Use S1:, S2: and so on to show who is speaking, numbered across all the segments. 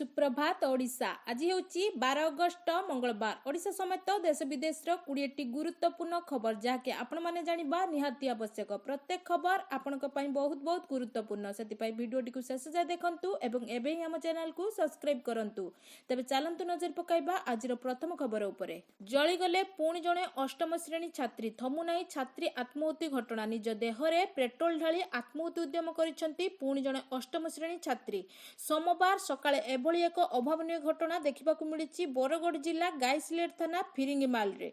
S1: ସୁପ୍ରଭାତ ଓଡ଼ିଶା। ଆଜି ହେଉଛି 12 ଅଗଷ୍ଟ ମଙ୍ଗଳବାର। ଓଡ଼ିଶା ସମେତ ଦେଶ ବିଦେଶର 20ଟି ଗୁରୁତ୍ୱପୂର୍ଣ୍ଣ ଖବର, ଯାହାକି ଆପଣମାନେ ଜାଣିବା ନିହାତି ଆବଶ୍ୟକ। ପ୍ରତ୍ୟେକ ଖବର ଆପଣଙ୍କ ପାଇଁ ବହୁତ ବହୁତ ଗୁରୁତ୍ୱପୂର୍ଣ୍ଣ, ସେଥିପାଇଁ ଭିଡ଼ିଓଟିକୁ ଶେଷ ଯାଏ ଦେଖନ୍ତୁ ଏବଂ ଏବେ ହିଁ ଆମ ଚ୍ୟାନେଲକୁ ସବସ୍କ୍ରାଇବ୍ କରନ୍ତୁ। ତେବେ ଚାଲନ୍ତୁ ନଜର ପକାଇବା ଆଜିର ପ୍ରଥମ ଖବର ଉପରେ। ଜଳିଗଲେ ପୁଣି ଜଣେ ଅଷ୍ଟମ ଶ୍ରେଣୀ ଛାତ୍ରୀ। ଥମୁନାହିଁ ଛାତ୍ରୀ ଆତ୍ମହତ୍ୟା ଘଟଣା। ନିଜ ଦେହରେ ପେଟ୍ରୋଲ ଢାଳି ଆତ୍ମହତ୍ୟା ଉଦ୍ୟମ କରିଛନ୍ତି ପୁଣି ଜଣେ ଅଷ୍ଟମ ଶ୍ରେଣୀ ଛାତ୍ରୀ। ସୋମବାର ସକାଳେ ଏଭଳି ଏକ ଅଭାବନୀୟ ଘଟଣା ଦେଖିବାକୁ ମିଳିଛି ବରଗଡ଼ ଜିଲ୍ଲା ଗାଇସିଲେଟ ଥାନା ଫିରିଙ୍ଗିମାଲରେ।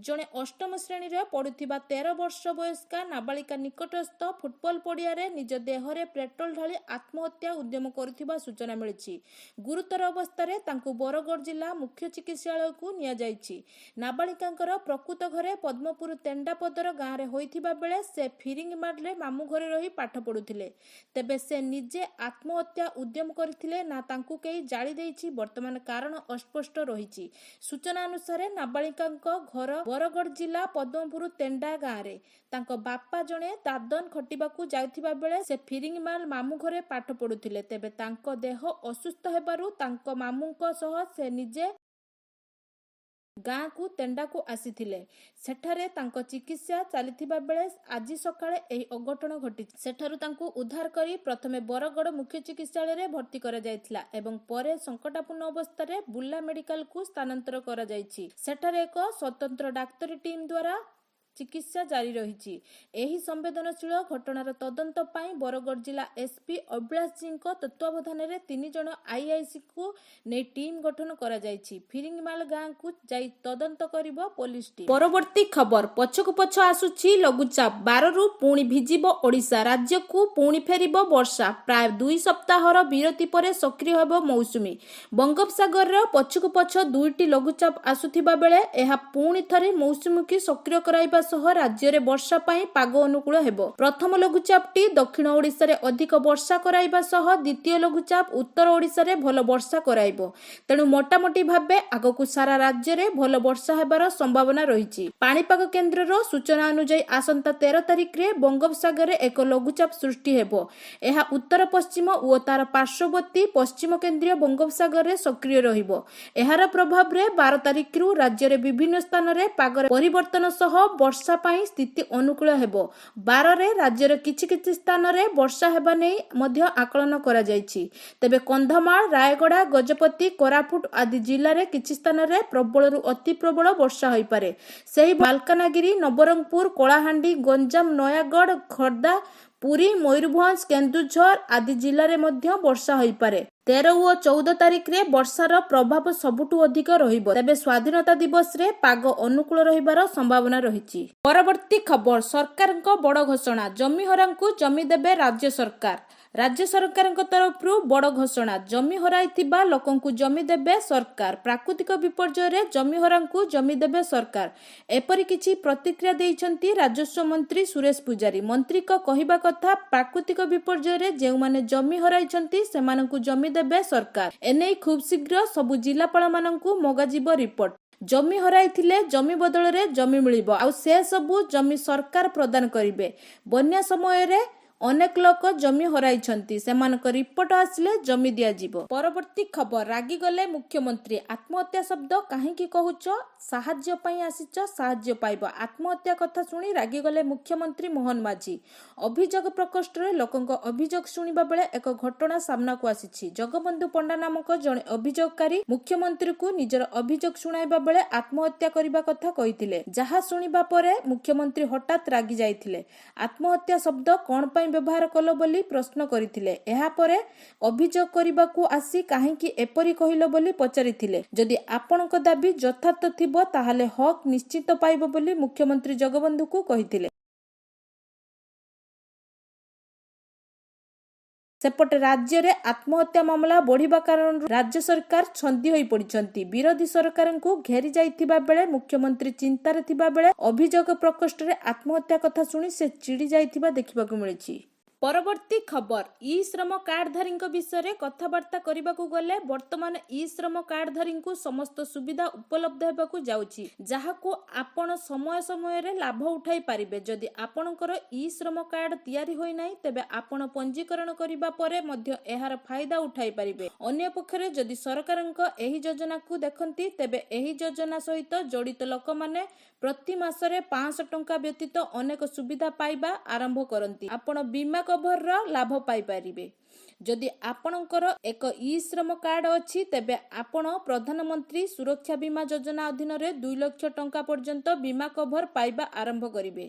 S1: ଜଣେ ଅଷ୍ଟମ ଶ୍ରେଣୀରେ ପଢୁଥିବା 13 ବର୍ଷ ବୟସ୍କା ନାବାଳିକା ନିକଟସ୍ଥ ଫୁଟବଲ ପଡ଼ିଆରେ ନିଜ ଦେହରେ ପେଟ୍ରୋଲ ଢାଳି ଆତ୍ମହତ୍ୟା ଉଦ୍ୟମ କରୁଥିବା ସୂଚନା ମିଳିଛି। ଗୁରୁତର ଅବସ୍ଥାରେ ତାଙ୍କୁ ବରଗଡ଼ ଜିଲ୍ଲା ମୁଖ୍ୟ ଚିକିତ୍ସାଳୟକୁ ନିଆଯାଇଛି। ନାବାଳିକାଙ୍କର ପ୍ରକୃତ ଘରେ ପଦ୍ମପୁର ତେଣ୍ଡାପଦର ଗାଁରେ ହୋଇଥିବା ବେଳେ ସେ ଫିରିଙ୍ଗିମାଲରେ ମାମୁଁ ଘରେ ରହି ପାଠ ପଢୁଥିଲେ। ତେବେ ସେ ନିଜେ ଆତ୍ମହତ୍ୟା ଉଦ୍ୟମ କରିଥିଲେ ନା ତାଙ୍କୁ କେହି ଜାଳି ଦେଇଛି, ବର୍ତ୍ତମାନ କାରଣ ଅସ୍ପଷ୍ଟ ରହିଛି। ସୂଚନା ଅନୁସାରେ ନାବାଳିକାଙ୍କ ଘର ବରଗଡ଼ ଜିଲ୍ଲା ପଦ୍ମପୁର ତେଣ୍ଡା ଗାଁରେ। ତାଙ୍କ ବାପା ଜଣେ ଦାଦନ ଖଟିବାକୁ ଯାଉଥିବା ବେଳେ ସେ ଫିରିଙ୍ଗିମାଲ ମାମୁଁ ଘରେ ପାଠ ପଢୁଥିଲେ। ତେବେ ତାଙ୍କ ଦେହ ଅସୁସ୍ଥ ହେବାରୁ ତାଙ୍କ ମାମୁଁଙ୍କ ସହ ସେ ନିଜେ ଗାଁକୁ ତେଣ୍ଡାକୁ ଆସିଥିଲେ। ସେଠାରେ ତାଙ୍କ ଚିକିତ୍ସା ଚାଲିଥିବା ବେଳେ ଆଜି ସକାଳେ ଏହି ଅଘଟଣ ଘଟିଛି। ସେଠାରୁ ତାଙ୍କୁ ଉଦ୍ଧାର କରି ପ୍ରଥମେ ବରଗଡ଼ ମୁଖ୍ୟ ଚିକିତ୍ସାଳୟରେ ଭର୍ତ୍ତି କରାଯାଇଥିଲା ଏବଂ ପରେ ସଙ୍କଟାପନ୍ନ ଅବସ୍ଥାରେ ବୁର୍ଲା ମେଡିକାଲକୁ ସ୍ଥାନାନ୍ତର କରାଯାଇଛି। ସେଠାରେ ଏକ ସ୍ୱତନ୍ତ୍ର ଡାକ୍ତରୀ ଟିମ୍ ଦ୍ୱାରା ଚିକିତ୍ସା ଜାରି ରହିଛି। ଏହି ସମ୍ବେଦନଶୀଳ ଘଟଣାର ତଦନ୍ତ ପାଇଁ ବରଗଡ଼ ଜିଲ୍ଲା ଏସ୍ପି ଅଭିଳାଷ ସିଂଙ୍କ ତତ୍ତ୍ୱାବଧାନରେ 3 ଜଣ ଆଇଆଇସିଙ୍କୁ ନେଇ ଟିମ୍ ଗଠନ କରାଯାଇଛି। ଫିରିଙ୍ଗିମାଲ ଗାଁକୁ ଯାଇ ତଦନ୍ତ କରିବ ପୋଲିସ ଟିମ୍। ପରବର୍ତ୍ତୀ ଖବର, ପଛକୁ ପଛ ଆସୁଛି ଲଘୁଚାପ। 12ରୁ ପୁଣି ଭିଜିବ ଓଡ଼ିଶା। ରାଜ୍ୟକୁ ପୁଣି ଫେରିବ ବର୍ଷା। ପ୍ରାୟ 2 ସପ୍ତାହର ବିରତି ପରେ ସକ୍ରିୟ ହେବ ମୌସୁମୀ। ବଙ୍ଗୋପସାଗରର ପଛକୁ ପଛ 2ଟି ଲଘୁଚାପ ଆସୁଥିବା ବେଳେ ଏହା ପୁଣି ଥରେ ମୌସୁମୀକୁ ସକ୍ରିୟ କରାଇବା ସହ ରାଜ୍ୟରେ ବର୍ଷା ପାଇଁ ପାଗ ଅନୁକୂଳ ହେବ। ପ୍ରଥମ ଲଘୁଚାପଟି ଦକ୍ଷିଣ ଓଡ଼ିଶାରେ ଅଧିକ ବର୍ଷା କରାଇବା ସହ ଦ୍ୱିତୀୟ ଲଘୁଚାପ ଉତ୍ତର ଓଡ଼ିଶାରେ ଭଲ ବର୍ଷା କରାଇବ। ତେଣୁ ମୋଟାମୋଟି ଭାବେ ଆଗକୁ ସାରା ରାଜ୍ୟରେ ଭଲ ବର୍ଷା ହେବାର ସମ୍ଭାବନା ରହିଛି। ପାଣିପାଗ କେନ୍ଦ୍ରର ସୂଚନା ଅନୁଯାୟୀ ଆସନ୍ତା 13 ତାରିଖରେ ବଙ୍ଗୋପସାଗରରେ ଏକ ଲଘୁଚାପ ସୃଷ୍ଟି ହେବ। ଏହା ଉତ୍ତର ପଶ୍ଚିମ ଓ ତାର ପାର୍ଶ୍ୱବର୍ତ୍ତୀ ପଶ୍ଚିମ କେନ୍ଦ୍ରୀୟ ବଙ୍ଗୋପସାଗରରେ ସକ୍ରିୟ ରହିବ। ଏହାର ପ୍ରଭାବରେ 12 ତାରିଖରୁ ରାଜ୍ୟରେ ବିଭିନ୍ନ ସ୍ଥାନରେ ପାଗରେ ପରିବର୍ତ୍ତନ ସହ ବର୍ଷା ପାଇଁ ସ୍ଥିତି ଅନୁକୂଳ ହେବ। 12ରେ ରାଜ୍ୟର କିଛି କିଛି ସ୍ଥାନରେ ବର୍ଷା ହେବା ନେଇ ମଧ୍ୟ ଆକଳନ କରାଯାଇଛି। ତେବେ କନ୍ଧମାଳ, ରାୟଗଡ଼ା, ଗଜପତି, କୋରାପୁଟ ଆଦି ଜିଲ୍ଲାରେ କିଛି ସ୍ଥାନରେ ପ୍ରବଳରୁ ଅତି ପ୍ରବଳ ବର୍ଷା ହୋଇପାରେ। ସେହି ମାଲକାନଗିରି, ନବରଙ୍ଗପୁର, କଳାହାଣ୍ଡି, ଗଞ୍ଜାମ, ନୟାଗଡ଼, ଖୋର୍ଦ୍ଧା, ପୁରୀ, ମୟୂରଭଞ୍ଜ, କେନ୍ଦୁଝର ଆଦି ଜିଲ୍ଲାରେ ମଧ୍ୟ ବର୍ଷା ହୋଇପାରେ। 13 ଓ 14 ତାରିଖରେ ବର୍ଷାର ପ୍ରଭାବ ସବୁଠୁ ଅଧିକ ରହିବ। ତେବେ ସ୍ୱାଧୀନତା ଦିବସରେ ପାଗ ଅନୁକୂଳ ରହିବାର ସମ୍ଭାବନା ରହିଛି। ପରବର୍ତ୍ତୀ ଖବର, ସରକାରଙ୍କ ବଡ଼ ଘୋଷଣା। ଜମିହରାଙ୍କୁ ଜମି ଦେବେ ରାଜ୍ୟ ସରକାର। ରାଜ୍ୟ ସରକାରଙ୍କ ତରଫରୁ ବଡ଼ ଘୋଷଣା। ଜମି ହରାଇଥିବା ଲୋକଙ୍କୁ ଜମି ଦେବେ ସରକାର। ପ୍ରାକୃତିକ ବିପର୍ଯ୍ୟୟରେ ଜମିହରାଙ୍କୁ ଜମି ଦେବେ ସରକାର। ଏପରି କିଛି ପ୍ରତିକ୍ରିୟା ଦେଇଛନ୍ତି ରାଜସ୍ୱ ମନ୍ତ୍ରୀ ସୁରେଶ ପୂଜାରୀ। ମନ୍ତ୍ରୀଙ୍କ କହିବା କଥା, ପ୍ରାକୃତିକ ବିପର୍ଯ୍ୟୟରେ ଯେଉଁମାନେ ଜମି ହରାଇଛନ୍ତି, ସେମାନଙ୍କୁ ଜମି ଦେବେ ସରକାର। ଏନେଇ ଖୁବ୍ ଶୀଘ୍ର ସବୁ ଜିଲ୍ଲାପାଳମାନଙ୍କୁ ମଗାଯିବ ରିପୋର୍ଟ। ଜମି ହରାଇଥିଲେ ଜମି ବଦଳରେ ଜମି ମିଳିବ, ଆଉ ସେ ସବୁ ଜମି ସରକାର ପ୍ରଦାନ କରିବେ। ବନ୍ୟା ସମୟରେ ଅନେକ ଲୋକ ଜମି ହରାଇଛନ୍ତି, ସେମାନଙ୍କ ରିପୋର୍ଟ ଆସିଲେ ଜମି ଦିଆଯିବ। ପରବର୍ତ୍ତୀ ଖବର, ରାଗିଗଲେ ମୁଖ୍ୟମନ୍ତ୍ରୀ। ଆତ୍ମହତ୍ୟା ଶବ୍ଦ କାହିଁକି କହୁଛ? ସାହାଯ୍ୟ ପାଇଁ ଆସିଛ, ସାହାଯ୍ୟ ପାଇବ। ଆତ୍ମହତ୍ୟା କଥା ଶୁଣି ରାଗିଗଲେ ମୁଖ୍ୟମନ୍ତ୍ରୀ ମୋହନ ମାଝୀ। ଅଭିଯୋଗ ପ୍ରକୋଷ୍ଠରେ ଲୋକଙ୍କ ଅଭିଯୋଗ ଶୁଣିବା ବେଳେ ଏକ ଘଟଣା ସାମ୍ନାକୁ ଆସିଛି। ଜଗବନ୍ଧୁ ପଣ୍ଡା ନାମକ ଜଣେ ଅଭିଯୋଗକାରୀ ମୁଖ୍ୟମନ୍ତ୍ରୀଙ୍କୁ ନିଜର ଅଭିଯୋଗ ଶୁଣାଇବା ବେଳେ ଆତ୍ମହତ୍ୟା କରିବା କଥା କହିଥିଲେ, ଯାହା ଶୁଣିବା ପରେ ମୁଖ୍ୟମନ୍ତ୍ରୀ ହଠାତ୍ ରାଗି ଯାଇଥିଲେ। ଆତ୍ମହତ୍ୟା ଶବ୍ଦ କଣ ପାଇଁ ବ୍ୟବହାର କଲ ବୋଲି ପ୍ରଶ୍ନ କରିଥିଲେ। ଏହାପରେ ଅଭିଯୋଗ କରିବାକୁ ଆସି କାହିଁକି ଏପରି କହିଲ ବୋଲି ପଚାରିଥିଲେ। ଯଦି ଆପଣଙ୍କ ଦାବି ଯଥାର୍ଥ ଥିବ, ତାହେଲେ ହକ୍ ନିଶ୍ଚିତ ପାଇବ ବୋଲି ମୁଖ୍ୟମନ୍ତ୍ରୀ ଜଗବନ୍ଧୁଙ୍କୁ କହିଥିଲେ। ସେପଟେ ରାଜ୍ୟରେ ଆତ୍ମହତ୍ୟା ମାମଲା ବଢିବା କାରଣରୁ ରାଜ୍ୟ ସରକାର ଛନ୍ଦି ହୋଇପଡ଼ିଛନ୍ତି। ବିରୋଧୀ ସରକାରଙ୍କୁ ଘେରି ଯାଇଥିବା ବେଳେ ମୁଖ୍ୟମନ୍ତ୍ରୀ ଚିନ୍ତାରେ ଥିବା ବେଳେ ଅଭିଯୋଗ ପ୍ରକୋଷ୍ଠରେ ଆତ୍ମହତ୍ୟା କଥା ଶୁଣି ସେ ଚିଡ଼ି ଯାଇଥିବା ଦେଖିବାକୁ ମିଳିଛି। ପରବର୍ତ୍ତୀ ଖବର, ଇ ଶ୍ରମ କାର୍ଡଧାରୀଙ୍କ ବିଷୟରେ କଥାବାର୍ତ୍ତା କରିବାକୁ ଗଲେ ବର୍ତ୍ତମାନ ଇ ଶ୍ରମ କାର୍ଡଧାରୀଙ୍କୁ ସମସ୍ତ ସୁବିଧା ଉପଲବ୍ଧ ହେବାକୁ ଯାଉଛି, ଯାହାକୁ ଆପଣ ସମୟ ସମୟରେ ଲାଭ ଉଠାଇ ପାରିବେ। ଯଦି ଆପଣଙ୍କର ଇ ଶ୍ରମ କାର୍ଡ ତିଆରି ହୋଇନାହିଁ, ତେବେ ଆପଣ ପଞ୍ଜୀକରଣ କରିବା ପରେ ମଧ୍ୟ ଏହାର ଫାଇଦା ଉଠାଇ ପାରିବେ। ଅନ୍ୟପକ୍ଷରେ ଯଦି ସରକାରଙ୍କ ଏହି ଯୋଜନାକୁ ଦେଖନ୍ତି, ତେବେ ଏହି ଯୋଜନା ସହିତ ଜଡ଼ିତ ଲୋକମାନେ ପ୍ରତି ମାସରେ 500 ଟଙ୍କା ବ୍ୟତୀତ ଅନେକ ସୁବିଧା ପାଇବା ଆରମ୍ଭ କରନ୍ତି। ଆପଣ ବୀମା କଭରର ଲାଭ ପାଇପାରିବେ। ଯଦି ଆପଣଙ୍କର ଏକ ଇ ଶ୍ରମ କାର୍ଡ ଅଛି, ତେବେ ଆପଣ ପ୍ରଧାନମନ୍ତ୍ରୀ ସୁରକ୍ଷା ବୀମା ଯୋଜନା ଅଧୀନରେ 2 ଲକ୍ଷ ଟଙ୍କା ପର୍ଯ୍ୟନ୍ତ ବୀମା କଭର ପାଇବା ଆରମ୍ଭ କରିବେ।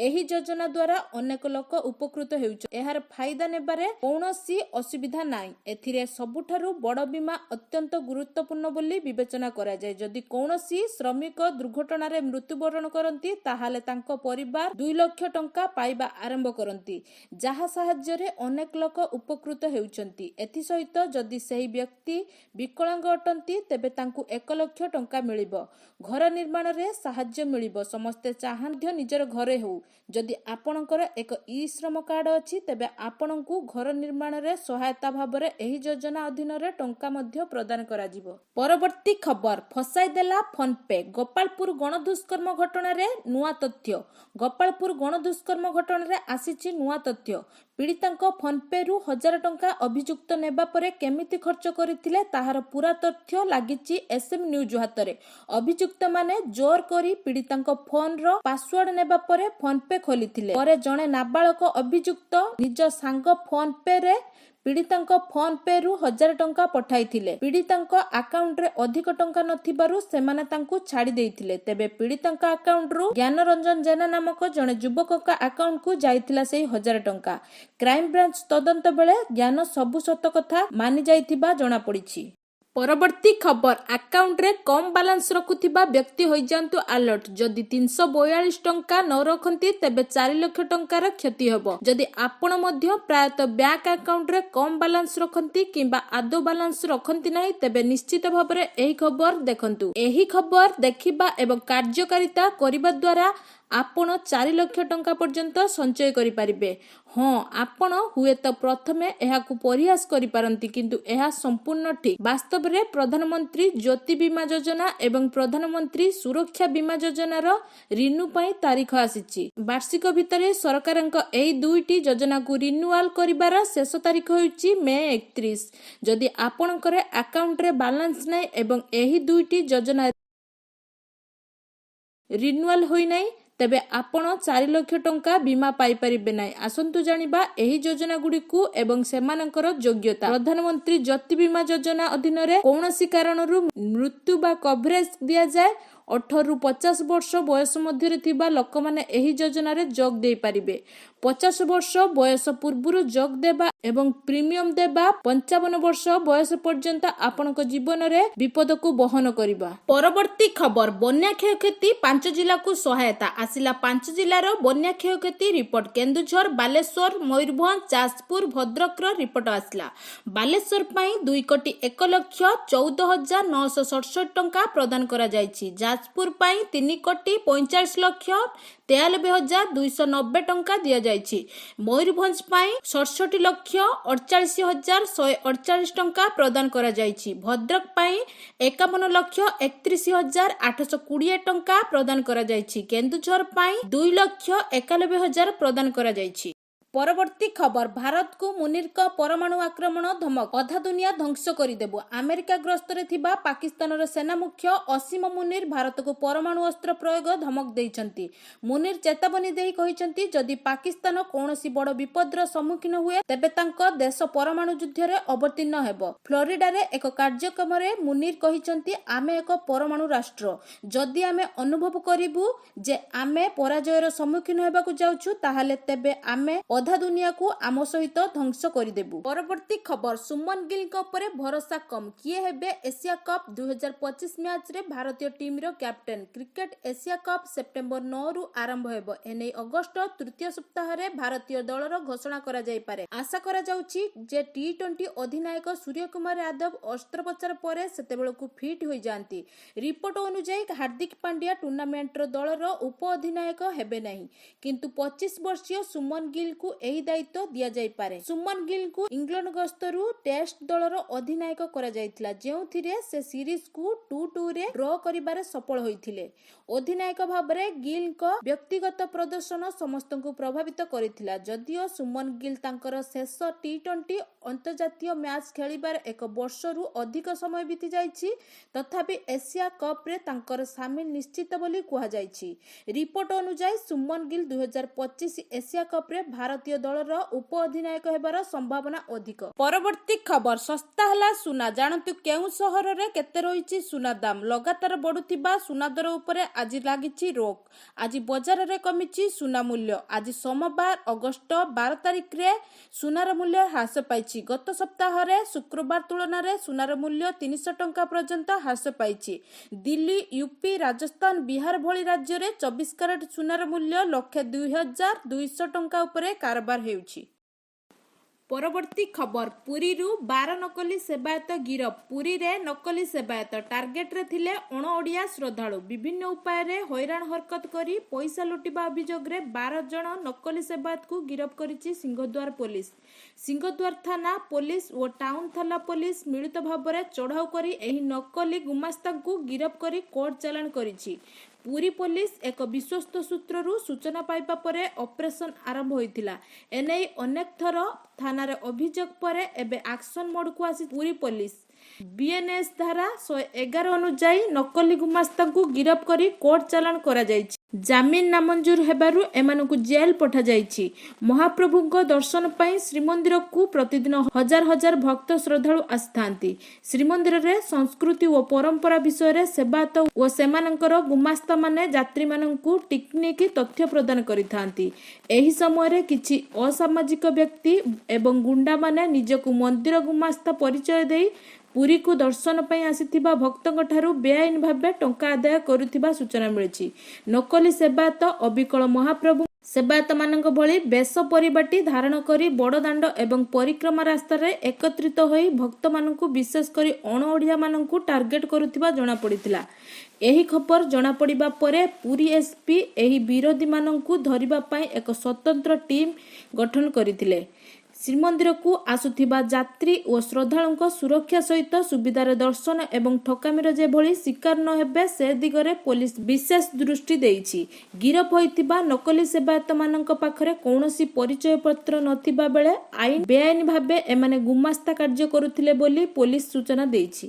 S1: ଏହି ଯୋଜନା ଦ୍ୱାରା ଅନେକ ଲୋକ ଉପକୃତ ହେଉଛନ୍ତି। ଏହାର ଫାଇଦା ନେବାରେ କୌଣସି ଅସୁବିଧା ନାହିଁ। ଏଥିରେ ସବୁଠାରୁ ବଡ଼ ବୀମା ଅତ୍ୟନ୍ତ ଗୁରୁତ୍ୱପୂର୍ଣ୍ଣ ବୋଲି ବିବେଚନା କରାଯାଏ। ଯଦି କୌଣସି ଶ୍ରମିକ ଦୁର୍ଘଟଣାରେ ମୃତ୍ୟୁବରଣ କରନ୍ତି, ତାହେଲେ ତାଙ୍କ ପରିବାର 2 ଲକ୍ଷ ଟଙ୍କା ପାଇବା ଆରମ୍ଭ କରନ୍ତି, ଯାହା ସାହାଯ୍ୟରେ ଅନେକ ଲୋକ ଉପକୃତ ହେଉଛନ୍ତି। ଏଥିସହିତ ଯଦି ସେହି ବ୍ୟକ୍ତି ବିକଳାଙ୍ଗ ଅଟନ୍ତି, ତେବେ ତାଙ୍କୁ 1 ଲକ୍ଷ ଟଙ୍କା ମିଳିବ। ଘର ନିର୍ମାଣରେ ସାହାଯ୍ୟ ମିଳିବ। ସମସ୍ତେ ଚାହାନ୍ତି ନିଜର ଘରେ ହେଉ। ଯଦି ଆପଣଙ୍କର ଏକ ଇ ଶ୍ରମ କାର୍ଡ ଅଛି, ତେବେ ଆପଣଙ୍କୁ ଘର ନିର୍ମାଣରେ ସହାୟତା ଭାବରେ ଏହି ଯୋଜନା ଅଧୀନରେ ଟଙ୍କା ମଧ୍ୟ ପ୍ରଦାନ କରାଯିବ। ପରବର୍ତ୍ତୀ ଖବର, ଫସାଇ ଦେଲା ଫୋନ୍ ପେ। ଗୋପାଳପୁର ଗଣଦୁଷ୍କର୍ମ ଘଟଣାରେ ନୂଆ ତଥ୍ୟ। ଗୋପାଳପୁର ଗଣଦୁଷ୍କର୍ମ ଘଟଣାରେ ଆସିଛି ନୂଆ ତଥ୍ୟ। ପୀଡ଼ିତାଙ୍କ ଫୋନ୍ ପେରୁ 1000 ଟଙ୍କା ଅଭିଯୁକ୍ତ ନେବା ପରେ କେମିତି ଖର୍ଚ୍ଚ କରିଥିଲେ, ତାହାର ପୁରା ତଥ୍ୟ ଲାଗିଛି ଏସ୍ଏମ୍ ନ୍ୟୁଜ୍ ହାତରେ। ଅଭିଯୁକ୍ତମାନେ ଜୋର କରି ପୀଡ଼ିତାଙ୍କ ଫୋନ୍ର ପାସୱାର୍ଡ ନେବା ପରେ ଫୋନ୍ ପେ ଖୋଲିଥିଲେ। ପରେ ଜଣେ ନାବାଳକ ଅଭିଯୁକ୍ତ ନିଜ ସାଙ୍ଗ ଫୋନ୍ ପେରେ ପୀଡ଼ିତାଙ୍କ ଫୋନ୍ ପେରୁ 1000 ଟଙ୍କା ପଠାଇଥିଲେ। ପୀଡ଼ିତାଙ୍କ ଆକାଉଣ୍ଟରେ ଅଧିକ ଟଙ୍କା ନଥିବାରୁ ସେମାନେ ତାଙ୍କୁ ଛାଡ଼ି ଦେଇଥିଲେ। ତେବେ ପୀଡ଼ିତାଙ୍କ ଆକାଉଣ୍ଟରୁ ଜ୍ଞାନରଞ୍ଜନ ଜେନା ନାମକ ଜଣେ ଯୁବକଙ୍କ ଆକାଉଣ୍ଟକୁ ଯାଇଥିଲା ସେହି 1000 ଟଙ୍କା। କ୍ରାଇମବ୍ରାଞ୍ଚ ତଦନ୍ତ ବେଳେ ଜ୍ଞାନ ସବୁ ସତ କଥା ମାନି ଯାଇଥିବା ଜଣାପଡ଼ିଛି। ପରବର୍ତ୍ତୀ ଖବର, ଆକାଉଣ୍ଟରେ କମ୍ ବାଲାନ୍ସ ରଖୁଥିବା ବ୍ୟକ୍ତି ହୋଇଯାଆନ୍ତୁ ଆଲର୍ଟ। ଯଦି 342 ଟଙ୍କା ନ ରଖନ୍ତି, ତେବେ 4 ଲକ୍ଷ ଟଙ୍କାର କ୍ଷତି ହେବ। ଯଦି ଆପଣ ମଧ୍ୟ ପ୍ରାୟତଃ ବ୍ୟାଙ୍କ ଆକାଉଣ୍ଟରେ କମ୍ ବାଲାନ୍ସ ରଖନ୍ତି କିମ୍ବା ଆଦୌ ବାଲାନ୍ସ ରଖନ୍ତି ନାହିଁ, ତେବେ ନିଶ୍ଚିତ ଭାବରେ ଏହି ଖବର ଦେଖନ୍ତୁ। ଏହି ଖବର ଦେଖିବା ଏବଂ କାର୍ଯ୍ୟକାରିତା କରିବା ଦ୍ୱାରା ଆପଣ 4 ଲକ୍ଷ ଟଙ୍କା ପର୍ଯ୍ୟନ୍ତ ସଞ୍ଚୟ କରିପାରିବେ। ହଁ, ଆପଣ ହୁଏତ ପ୍ରଥମେ ଏହାକୁ ପରିହାସ କରିପାରନ୍ତି, କିନ୍ତୁ ଏହା ସମ୍ପୂର୍ଣ୍ଣ ଠିକ୍। ବାସ୍ତବରେ ପ୍ରଧାନମନ୍ତ୍ରୀ ଜ୍ୟୋତି ବୀମା ଯୋଜନା ଏବଂ ପ୍ରଧାନମନ୍ତ୍ରୀ ସୁରକ୍ଷା ବୀମା ଯୋଜନାର ରିନ୍ୟୁ ପାଇଁ ତାରିଖ ଆସିଛି। ବାର୍ଷିକ ଭିତରେ ସରକାରଙ୍କ ଏହି ଦୁଇଟି ଯୋଜନାକୁ ରିନ୍ୟୁଆଲ କରିବାର ଶେଷ ତାରିଖ ହେଉଛି ମେ 31। ଯଦି ଆପଣଙ୍କର ଆକାଉଣ୍ଟରେ ବାଲାନ୍ସ ନାହିଁ ଏବଂ ଏହି ଦୁଇଟି ଯୋଜନା ରିନ୍ୟୁଆଲ ହୋଇନାହିଁ, ତେବେ ଆପଣ 4 ଲକ୍ଷ ଟଙ୍କା ବୀମା ପାଇପାରିବେ ନାହିଁ। ଆସନ୍ତୁ ଜାଣିବା ଏହି ଯୋଜନାଗୁଡ଼ିକୁ ଏବଂ ସେମାନଙ୍କର ଯୋଗ୍ୟତା। ପ୍ରଧାନମନ୍ତ୍ରୀ ଜ୍ୟୋତି ବୀମା ଯୋଜନା ଅଧୀନରେ କୌଣସି କାରଣରୁ ମୃତ୍ୟୁ ବା କଭରେଜ ଦିଆଯାଏ। 18ରୁ 50 ବର୍ଷ ବୟସ ମଧ୍ୟରେ ଥିବା ଲୋକମାନେ ଏହି ଯୋଜନାରେ ଯୋଗ ଦେଇପାରିବେ। 50 ବର୍ଷ ବୟସ ପୂର୍ବରୁ ଯୋଗ ଦେବା ଏବଂ ପ୍ରିମିୟମ ଦେବା 55 ବର୍ଷ ବୟସ ପର୍ଯ୍ୟନ୍ତ ଆପଣଙ୍କ ଜୀବନରେ ବିପଦକୁ ବହନ କରିବା। ପରବର୍ତ୍ତୀ ଖବର, ବନ୍ୟା କ୍ଷୟକ୍ଷତି, ପାଞ୍ଚ ଜିଲ୍ଲାକୁ ସହାୟତା ଆସିଲା। ପାଞ୍ଚ ଜିଲ୍ଲାର ବନ୍ୟା କ୍ଷୟକ୍ଷତି ରିପୋର୍ଟ। କେନ୍ଦୁଝର, ବାଲେଶ୍ୱର, ମୟୂରଭଞ୍ଜ, ଯାଜପୁର, ଭଦ୍ରକର ରିପୋର୍ଟ ଆସିଲା। ବାଲେଶ୍ୱର ପାଇଁ 2 କୋଟି 1 ଲକ୍ଷ 14,967 ଟଙ୍କା ପ୍ରଦାନ କରାଯାଇଛି। ଯାଜପୁର ପାଇଁ 3 କୋଟି 45 ଲକ୍ଷ 93,290 ଟଙ୍କା ଦିଆଯାଇଛି। ମୟୂରଭଞ୍ଜ ପାଇଁ 67 ଲକ୍ଷ 48,148 ଟଙ୍କା ପ୍ରଦାନ କରାଯାଇଛି। ଭଦ୍ରକ ପାଇଁ 51 ଲକ୍ଷ 31,820 ଟଙ୍କା ପ୍ରଦାନ କରାଯାଇଛି। କେନ୍ଦୁଝର ପାଇଁ 2 ଲକ୍ଷ 91 ହଜାର ପ୍ରଦାନ କରାଯାଇଛି। ପରବର୍ତ୍ତୀ ଖବର, ଭାରତକୁ ମୁନିରଙ୍କ ପରମାଣୁ ଆକ୍ରମଣ ଧମକ, ଅଧା ଦୁନିଆ ଧ୍ୱଂସ କରିଦେବୁ। ଆମେରିକା ଗସ୍ତରେ ଥିବା ପାକିସ୍ତାନର ସେନା ମୁଖ୍ୟ ଅସୀମ ମୁନିର ଭାରତକୁ ପରମାଣୁ ଅସ୍ତ୍ର ପ୍ରୟୋଗ ଧମକ ଦେଇଛନ୍ତି। ମୁନିର ଚେତାବନୀ ଦେଇ କହିଛନ୍ତି, ଯଦି ପାକିସ୍ତାନ କୌଣସି ବଡ଼ ବିପଦର ସମ୍ମୁଖୀନ ହୁଏ, ତେବେ ତାଙ୍କ ଦେଶ ପରମାଣୁ ଯୁଦ୍ଧରେ ଅବତୀର୍ଣ୍ଣ ହେବ। ଫ୍ଲୋରିଡାରେ ଏକ କାର୍ଯ୍ୟକ୍ରମରେ ମୁନିର କହିଛନ୍ତି, ଆମେ ଏକ ପରମାଣୁ ରାଷ୍ଟ୍ର। ଯଦି ଆମେ ଅନୁଭବ କରିବୁ ଯେ ଆମେ ପରାଜୟର ସମ୍ମୁଖୀନ ହେବାକୁ ଯାଉଛୁ, ତାହେଲେ ତେବେ ଆମେ ଅଧା ଦୁନିଆକୁ ଆମ ସହିତ ଧ୍ୱଂସ କରିଦେବୁ। ପରବର୍ତ୍ତୀ ଖବର, ସୁମନ ଗିଲଙ୍କ ଉପରେ ଭରସା କମ୍। କିଏ ହେବେ ଏସିଆ କପ୍ 2025 ମ୍ୟାଚରେ ଭାରତୀୟ ଟିମ୍ର captain? Cricket Asia cup September 9ରୁ ଆରମ୍ଭ ହେବ। ଏନେଇ ଅଗଷ୍ଟ ତୃତୀୟ ସପ୍ତାହରେ ଭାରତୀୟ ଦଳର ଘୋଷଣା କରାଯାଇପାରେ। ଆଶା କରାଯାଉଛି ଯେ ଟି-20 ଅଧିନାୟକ ସୂର୍ଯ୍ୟକୁମାର ଯାଦବ ଅସ୍ତ୍ରୋପଚାର ପରେ ସେତେବେଳକୁ ଫିଟ୍ ହୋଇଯାଆନ୍ତି। ରିପୋର୍ଟ ଅନୁଯାୟୀ, ହାର୍ଦ୍ଦିକ ପାଣ୍ଡ୍ୟା ଟୁର୍ଣ୍ଣାମେଣ୍ଟର ଦଳର ଉପ ଅଧିନାୟକ ହେବେ ନାହିଁ, କିନ୍ତୁ 25 ବର୍ଷୀୟ ସୁମନ ଗିଲଙ୍କୁ ଗିଲଙ୍କୁ ଏହି ଦାୟିତ୍ୱ ଦିଆଯାଇପାରେ। ଶୁଭମନ ଗିଲଙ୍କୁ ଇଂଲଣ୍ଡ ଗସ୍ତରୁ ଟେଷ୍ଟ ଦଳର ଅଧିନାୟକ କରାଯାଇଥିଲା, ଯେଉଁଥିରେ ସେ ସିରିଜକୁ 2-2ରେ ଡ୍ର କରିବାରେ ସଫଳ ହୋଇଥିଲେ। ଅଧିନାୟକ ଭାବରେ ଗିଲଙ୍କ ବ୍ୟକ୍ତିଗତ ପ୍ରଦର୍ଶନ ସମସ୍ତଙ୍କୁ ପ୍ରଭାବିତ କରିଥିଲା। ଯଦିଓ ଶୁଭମନ ଗିଲ ତାଙ୍କର ଶେଷ ଟି-20 ଅନ୍ତର୍ଜାତୀୟ ମ୍ୟାଚ୍ ଖେଳିବାର ଏକ ବର୍ଷରୁ ଅଧିକ ସମୟ ବିତିଯାଇଛି, ତଥାପି ଏସିଆ କପ୍ରେ ତାଙ୍କର ସାମିଲ ନିଶ୍ଚିତ ବୋଲି କୁହାଯାଇଛି। ରିପୋର୍ଟ ଅନୁଯାୟୀ, ଶୁଭମନ ଗିଲ 2025 ଏସିଆ କପ୍ରେ ଭାରତୀୟ ଦଳର ଉପ ଅଧିନାୟକ ହେବାର ସମ୍ଭାବନା ଅଧିକ। ପରବର୍ତ୍ତୀ ଖବର, ଶସ୍ତା ହେଲା ସୁନା, ଜାଣନ୍ତୁ କେଉଁ ସହରରେ କେତେ ରହିଛି ସୁନା ଦାମ। ଲଗାତାର ବଢୁଥିବା ସୁନା ଦର ଉପରେ ଆଜି ଲାଗିଛି ରୋକ। ଆଜି ବଜାରରେ କମିଛି ସୁନା ମୂଲ୍ୟ। ଆଜି ସୋମବାର ଅଗଷ୍ଟ 12 ତାରିଖରେ ସୁନାର ମୂଲ୍ୟ ହ୍ରାସ ପାଇଛି। ଗତ ସପ୍ତାହରେ ଶୁକ୍ରବାର ତୁଳନାରେ ସୁନାର ମୂଲ୍ୟ 300 ଟଙ୍କା ପର୍ଯ୍ୟନ୍ତ ହ୍ରାସ ପାଇଛି। ଦିଲ୍ଲୀ, ୟୁପି, ରାଜସ୍ଥାନ, ବିହାର ଭଳି ରାଜ୍ୟରେ 24 କ୍ୟାରେଟ ସୁନାର ମୂଲ୍ୟ 1,02,200 ଟଙ୍କା ଉପରେ କାରବାର ହେଉଛି। ପରବର୍ତ୍ତୀ ଖବର, ପୁରୀରୁ 12 ନକଲି ସେବାୟତ ଗିରଫ। ପୁରୀରେ ନକଲି ସେବାୟତ ଟାର୍ଗେଟରେ ଥିଲେ ଅଣଓଡ଼ିଆ ଶ୍ରଦ୍ଧାଳୁ। ବିଭିନ୍ନ ଉପାୟରେ ହଇରାଣ ହରକତ କରି ପଇସା ଲୁଟିବା ଅଭିଯୋଗରେ 12 ଜଣ ନକଲି ସେବାୟତକୁ ଗିରଫ କରିଛି ସିଂହଦ୍ୱାର ପୋଲିସ। ସିଂହଦ୍ୱାର ଥାନା ପୋଲିସ ଓ ଟାଉନ ଥାନା ପୋଲିସ ମିଳିତ ଭାବରେ ଚଢ଼ାଉ କରି ଏହି ନକଲି ଗୁମାସ୍ତାଙ୍କୁ ଗିରଫ କରି କୋର୍ଟ ଚାଲାଣ କରିଛି। ପୁରୀ ପୋଲିସ ଏକ ବିଶ୍ୱସ୍ତ ସୂତ୍ରରୁ ସୂଚନା ପାଇବା ପରେ ଅପରେସନ ଆରମ୍ଭ ହୋଇଥିଲା। ଏନେଇ ଅନେକ ଥର ଥାନାରେ ଅଭିଯୋଗ ପରେ ଏବେ ଆକ୍ସନ ମୋଡକୁ ଆସିଛି ପୁରୀ ପୋଲିସ। ବିଏନ୍ଏସ୍ ଧାରା 111 ଅନୁଯାୟୀ ନକଲି ଗୁମାସ୍ତାଙ୍କୁ ଗିରଫ କରି କୋର୍ଟ ଚାଲାଣ କରାଯାଇଛି। ଜାମିନ ନାମଞ୍ଜୁର ହେବାରୁ ଏମାନଙ୍କୁ ଜେଲ୍ ପଠାଯାଇଛି। ମହାପ୍ରଭୁଙ୍କ ଦର୍ଶନ ପାଇଁ ଶ୍ରୀମନ୍ଦିରକୁ ପ୍ରତିଦିନ ହଜାର ହଜାର ଭକ୍ତ ଶ୍ରଦ୍ଧାଳୁ ଆସିଥାନ୍ତି। ଶ୍ରୀମନ୍ଦିରରେ ସଂସ୍କୃତି ଓ ପରମ୍ପରା ବିଷୟରେ ସେବାୟତ ଓ ସେମାନଙ୍କର ଗୁମାସ୍ତାମାନେ ଯାତ୍ରୀମାନଙ୍କୁ ଟିକିନିଖି ତଥ୍ୟ ପ୍ରଦାନ କରିଥାନ୍ତି। ଏହି ସମୟରେ କିଛି ଅସାମାଜିକ ବ୍ୟକ୍ତି ଏବଂ ଗୁଣ୍ଡାମାନେ ନିଜକୁ ମନ୍ଦିର ଗୁମାସ୍ତା ପରିଚୟ ଦେଇ ପୁରୀକୁ ଦର୍ଶନ ପାଇଁ ଆସିଥିବା ଭକ୍ତଙ୍କଠାରୁ ବେଆଇନ ଭାବେ ଟଙ୍କା ଆଦାୟ କରୁଥିବା ସୂଚନା ମିଳିଛି। ନକଲି ସେବାୟତ ଅବିକଳ ମହାପ୍ରଭୁ ସେବାୟତମାନଙ୍କ ଭଳି ବେଶ ପରିପାଟି ଧାରଣ କରି ବଡ଼ଦାଣ୍ଡ ଏବଂ ପରିକ୍ରମା ରାସ୍ତାରେ ଏକତ୍ରିତ ହୋଇ ଭକ୍ତମାନଙ୍କୁ, ବିଶେଷ କରି ଅଣଓଡ଼ିଆମାନଙ୍କୁ ଟାର୍ଗେଟ କରୁଥିବା ଜଣାପଡ଼ିଥିଲା। ଏହି ଖବର ଜଣାପଡ଼ିବା ପରେ ପୁରୀ ଏସ୍ପି ଏହି ବିରୋଧୀମାନଙ୍କୁ ଧରିବା ପାଇଁ ଏକ ସ୍ୱତନ୍ତ୍ର ଟିମ୍ ଗଠନ କରିଥିଲେ। ଶ୍ରୀମନ୍ଦିରକୁ ଆସୁଥିବା ଯାତ୍ରୀ ଓ ଶ୍ରଦ୍ଧାଳୁଙ୍କ ସୁରକ୍ଷା ସହିତ ସୁବିଧାରେ ଦର୍ଶନ ଏବଂ ଠକାମିର ଯେଭଳି ଶିକାର ନ ହେବେ, ସେ ଦିଗରେ ପୋଲିସ ବିଶେଷ ଦୃଷ୍ଟି ଦେଇଛି। ଗିରଫ ହୋଇଥିବା ନକଲି ସେବାୟତମାନଙ୍କ ପାଖରେ କୌଣସି ପରିଚୟ ପତ୍ର ନଥିବା ବେଳେ ବେଆଇନ ଭାବେ ଏମାନେ ଗୁମାସ୍ତା କାର୍ଯ୍ୟ କରୁଥିଲେ ବୋଲି ପୋଲିସ ସୂଚନା ଦେଇଛି।